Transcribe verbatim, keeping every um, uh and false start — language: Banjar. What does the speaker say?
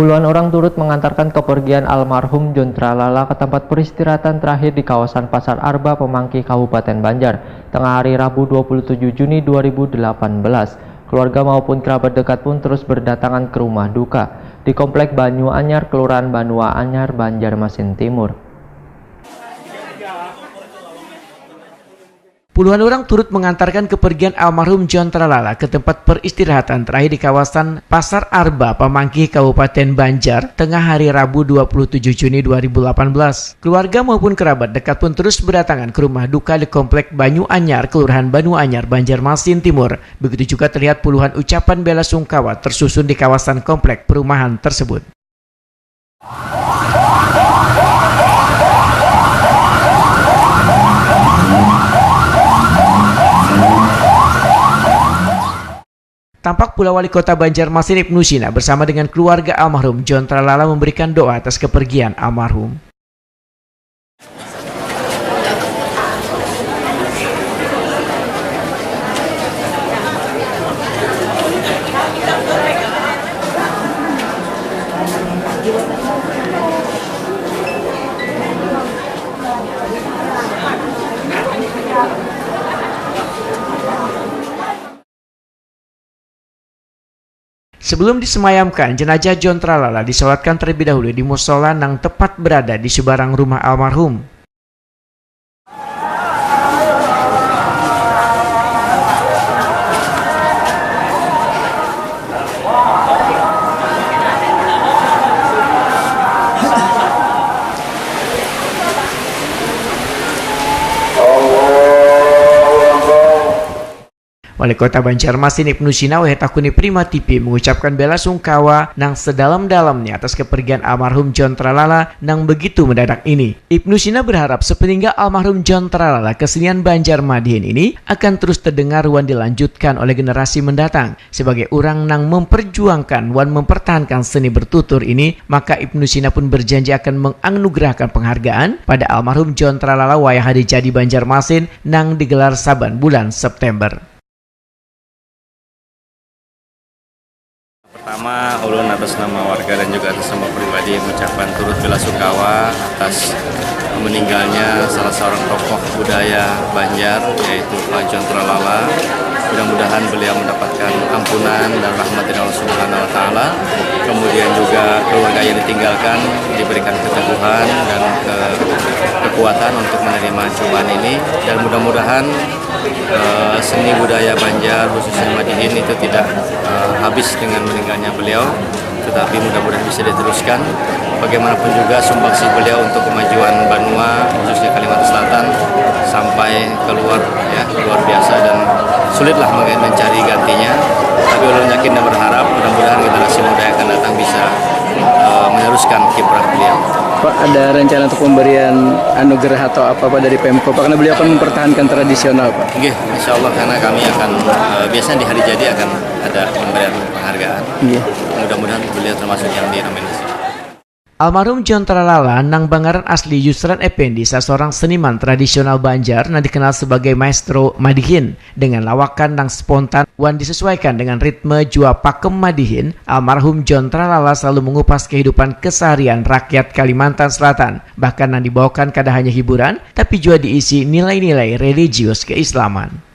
Puluhan orang turut mengantarkan kepergian almarhum John Tralala ke tempat peristirahatan terakhir di kawasan Pasar Arba, Pemangki, Kabupaten Banjar, tengah hari Rabu dua puluh tujuh Juni dua ribu delapan belas. Keluarga maupun kerabat dekat pun terus berdatangan ke rumah duka di Komplek Banyu Anyar, Kelurahan Banua Anyar, Banjarmasin Timur. Puluhan orang turut mengantarkan kepergian almarhum John Tralala ke tempat peristirahatan terakhir di kawasan Pasar Arba, Pamangkih, Kabupaten Banjar, tengah hari Rabu dua puluh tujuh Juni dua ribu delapan belas. Keluarga maupun kerabat dekat pun terus berdatangan ke rumah duka di Komplek Banyu Anyar, Kelurahan Banyu Anyar, Banjarmasin Timur. Begitu juga terlihat puluhan ucapan bela sungkawa tersusun di kawasan komplek perumahan tersebut. Tampak pula Wali Kota Banjarmasin Ibnu Sina bersama dengan keluarga almarhum John Tralala memberikan doa atas kepergian almarhum. Sebelum disemayamkan, jenazah John Tralala disolatkan terlebih dahulu di musola nang tepat berada di subarang rumah almarhum. Wali Kota Banjarmasin Ibnu Sina wayah takuni Prima T V mengucapkan bela sungkawa nang sedalam-dalamnya atas kepergian almarhum John Tralala nang begitu mendadak ini. Ibnu Sina berharap sepeninggal almarhum John Tralala, kesenian Banjar Madihin ini akan terus terdengar wan dilanjutkan oleh generasi mendatang. Sebagai urang nang memperjuangkan wan mempertahankan seni bertutur ini, maka Ibnu Sina pun berjanji akan menganugerahkan penghargaan pada almarhum John Tralala wayah hari jadi Banjarmasin nang digelar saban bulan September. Pertama, ulun atas nama warga dan juga atas nama pribadi mengucapkan turut bela sungkawa atas meninggalnya salah seorang tokoh budaya Banjar, yaitu Pak John Tralala. Mudah-mudahan beliau mendapatkan ampunan dan rahmat dari Allah Subhanahu wa Ta'ala. Kemudian juga keluarga yang ditinggalkan diberikan keteguhan dan ke- kekuatan untuk menerima cobaan ini. Dan mudah-mudahan eh, seni budaya Banjar, khususnya Madihin, itu tidak eh, habis dengan meninggalnya beliau, tetapi mudah-mudahan bisa diteruskan. Bagaimanapun juga sumbangsih beliau untuk kemajuan banua, khususnya Kalimantan Selatan, sampai keluar, ya, luar biasa dan sulitlah meng- mencari gantinya. Tapi ulun yakin dan berharap mudah-mudahan generasi muda yang akan datang bisa eh, meneruskan kiprah beliau. Pak, ada rencana untuk pemberian anugerah atau apa, Pak, dari Pemko, Pak? Karena beliau kan mempertahankan tradisional, Pak. Nggih, insya Allah, karena kami akan eh, biasanya di hari jadi akan ada pemberian penghargaan. Nggih. Mudah-mudahan beliau termasuk yang dinominasi. Almarhum John Tralala nang bangaran asli Yusran Effendi, saseorang seniman tradisional Banjar nang dikenal sebagai maestro Madihin. Dengan lawakan nang spontan wan disesuaikan dengan ritme jua pakem Madihin, almarhum John Tralala selalu mengupas kehidupan keseharian rakyat Kalimantan Selatan. Bahkan nang dibawakan kada hanya hiburan, tapi jua diisi nilai-nilai religius keislaman.